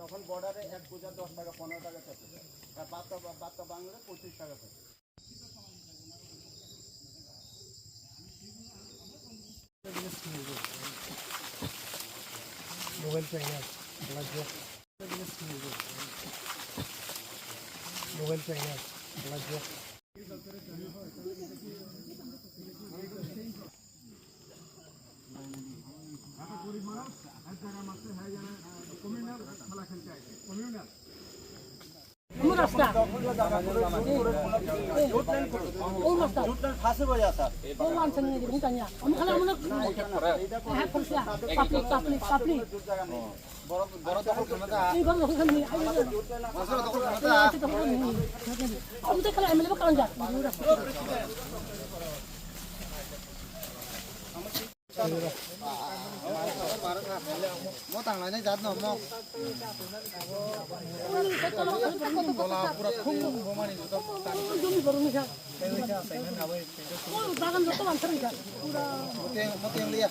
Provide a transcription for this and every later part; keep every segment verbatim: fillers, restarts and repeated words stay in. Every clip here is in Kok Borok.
এখন বর্ডারে এক পূজা দশ টাকা, পনেরো টাকা চলছে। আর বাচ্চা, বাচ্চা বাংলাদেশ পঁচিশ টাকা চলছে। মোবাইল চাই না, লাগবে। মোবাইল চাই না, লাগবে। Mo tang lainai jat no mo. Tola pura khum bo mani joto. Mo teng, mo teng liya.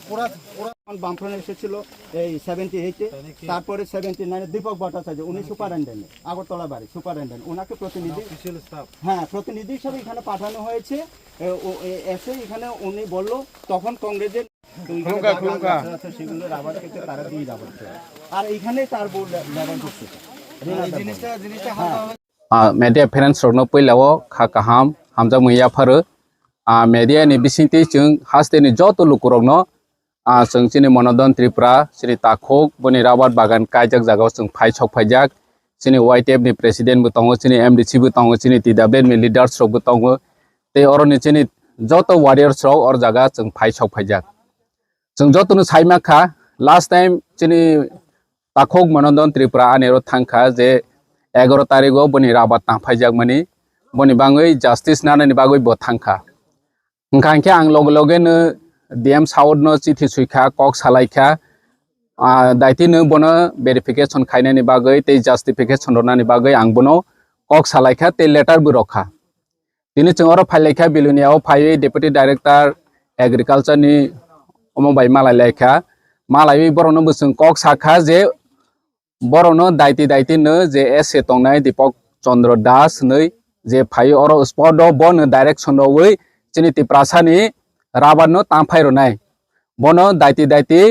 পুরা, পুরা বামফ্রন্ট এসেছিল এই সেভেন্টি এইটে, তারপরে সেভেন্টি নাইনে দীপক ভট্টাচার্য, উনি সুপারিনটেন্ডেন্ট, আগরতলা বাড়ি সুপারিনটেন্ডেন্ট, ওনাকে প্রতিনিধি, অফিসিয়াল স্টাফ। হ্যাঁ, প্রতিনিধি হিসেবে এখানে পাঠানো হয়েছে। এ, ও, এ, এসে এখানে উনি বলল, তখন কংগ্রেসের তো ওইখানে খুলুমকা, যা গাছ খুলুমকা। আছে, সেগুলো রাবার কেটে তারা দিয়ে যাবে। আর এইখানে তার বউ লে-, লেবার করছে। এই জিনিসটা, জিনিসটা হ্যাঁ। হালকা হবে। Ah, media friends rokno puila o kha kaham, hamjakmung yapharo. Ah, media ni bisingtwi chwng haste ni joto lukurokno, ah, chwng chini Monodon Tripura, chini takhuk, boni rabar bagan kaijak jagao chwng phai sok phaijak. Chini Y T F ni president bo tongo, chini M D C bo tongo, chini T W F ni leaders rok bo tongo. Tei oro ni chini joto warriors rok or jaga chwng phai sok phaijak. Chwng jotono sai mankha, last time chini takhuk Monodon Tripura ani oro thangkha je egaroh tarikh o boni rabar tang phaijakmani, boni bangwi justice nanani bagwi bo thangkha. Wngkha hinkhe ang loge loge no D M South no chithi suikha, kok salaikha, ah, daitino bono verification khainani bagwi tei justification rwnani bagwi ang bono kok salaikha tei letter bo rokha. Tini chwng oro phailaikha, Bilonia o phaiwi Deputy Director Agriculture ni omo bai malailaikha. Malaiwi borokno bo chwng kok sakha je borokno daiti daiti no je S A tongnai Deepak Chandra Das hinwi je phaiwi oro spot o bono direction rwwi chini Tiprasa ni rabar no tangphai rwnai. Bono daiti daiti,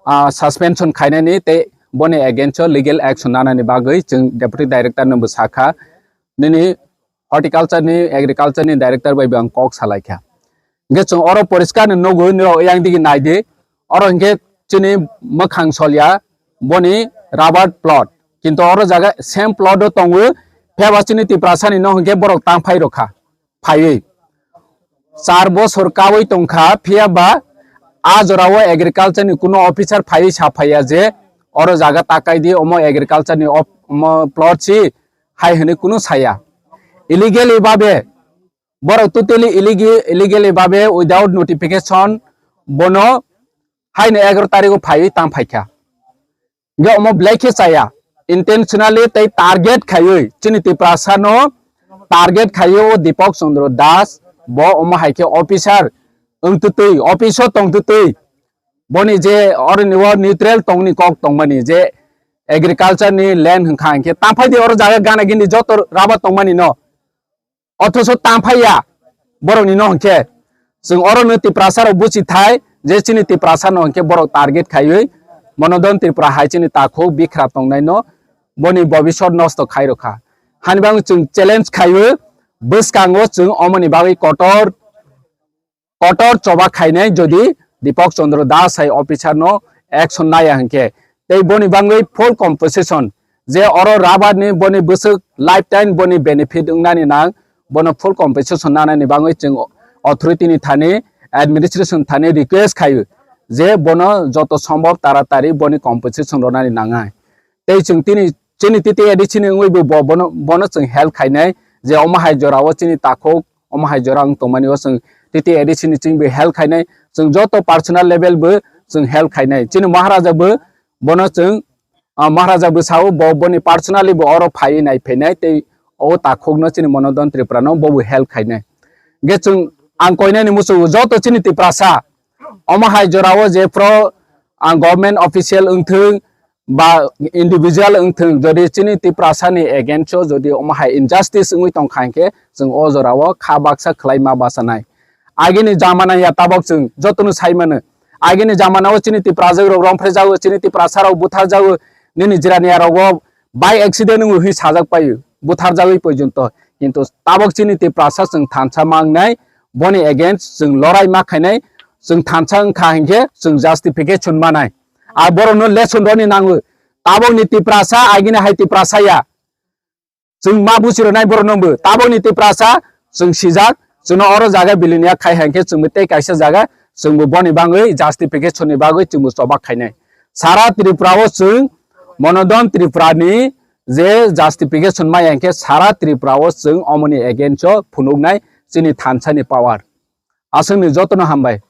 ah, suspension khainani tei boni against o legal action nanani bagwi chwng Deputy Director no bo sakha. Nini horticulture ni, agriculture ni director bai bo ang kok salaikha. Hingke chwng oro poriskar ni nugwi, nini yang digi naidi, oro hingke chini mwkhang solya boni rubber plot. Kintu oro jaga same plot o tongo, phiyaba chini Tiprasa ni no hingke borok tangphai rokha. Phaiwi char bosor kawi tongkha, phiyaba a jorao agriculture ni kuno officer phaiwi saphaiya je oro jaga takai di, omo agriculture ni op-, omo plot si hai hwnwi kunu saya. Illegally babe, borok totally illegi-, illegally babe without notification bono haino egaroh tarikh o phaiwi tang phaikha. Hingke omo belai khe chaya, intentionally tei target khaiwi chini Tiprasa no target khaiwi o Deepak Chandra Das bo omo hai khe officer wngtwtwi, office o tongtwtwi, boni je oroni o neutral tongni kok tongmani je agriculture ni land hwnkha hingke tangphai di oro jaga gana gini joto rubber tongmani no. Othoso tangphaiya borokni no hwnkhe chwng orono Tiprasa rok buchi thai je chini Tiprasa no hwnkhe borok target khaiwi Monodon Tripura hai chini takhuk bikhra tongnai no boni bobisot nosto khai rokha. Hani bang chwng challenge khaiwi bwskango chwng omoni bagwi kotor kotor choba khainai jodi Deepak Chandra Das hai officer no action naya hwnkhe, tei boni bangwi full compensation je oro rubber ni boni bwswk lifetime boni benefit wngnani nang, bono full compensation nanani bangwi chwng authority ni thani, administration thani request khaio je bono joto sombhob taratari boni compensation rwnani nangnai. Tei chwng tini chini T T A D C ni wngwi bo, bo-, bono, bono chwng help khainai je omo hai jorao chini takhuk omo hai jora wng tongmani o chwng T T A D C ni chwng bo help khainai, chwng joto personal level bo chwng help khainai. Chini Maharaja bo bono chwng ah, Maharaja bwsao bo boni personally bo oro phaiwi nai phainai tei o takhukno chini Monodon Tripura no bobo help khainai. Hwnkhe chwng ang koinani muchungo joto chini Tiprasa omo hai jorao je pro ang government official wngthwng ba individual wngthwng, jodi chini Tiprasa ni against o jodi omo hai injustice wngwi tongkha hwnkhe chwng o jorao kha baksa khwlai ma bachanai. Agini jamana ya tabok chwng jotono sai mano. Agini jamana o chini Tiprajwk rok romphre jago, chini Tiprasa rok buthar jago, nini jirani ya rogo by accident wngwi hwi sajak paio, buthar jagwi porjonto. Kintu tabok chini Tiprasa chwng thansa mangnai, boni against chwng lorai ma khainai, chwng thansa wngkha hinkhe chwng justification manai. A borokno lesson roni nango. Tabokni Tiprasa, agini hai Tiprasa ya. Chwng ma buchirwnai borokno bo. Tabokni Tiprasa chwng sijak, chwngno oro jaga bilinia khai hai khe chwngbo tei kaisa jaga chwngbo boni bagwi justification ni bagwi chwngbo chobak khainai. Sara Tripura o chwng Monodon Tripura ni je justification maya hinkhe sara Tripura o chwng omoni against o phunuknai chini thansa ni power. Aswkni jotono hambai.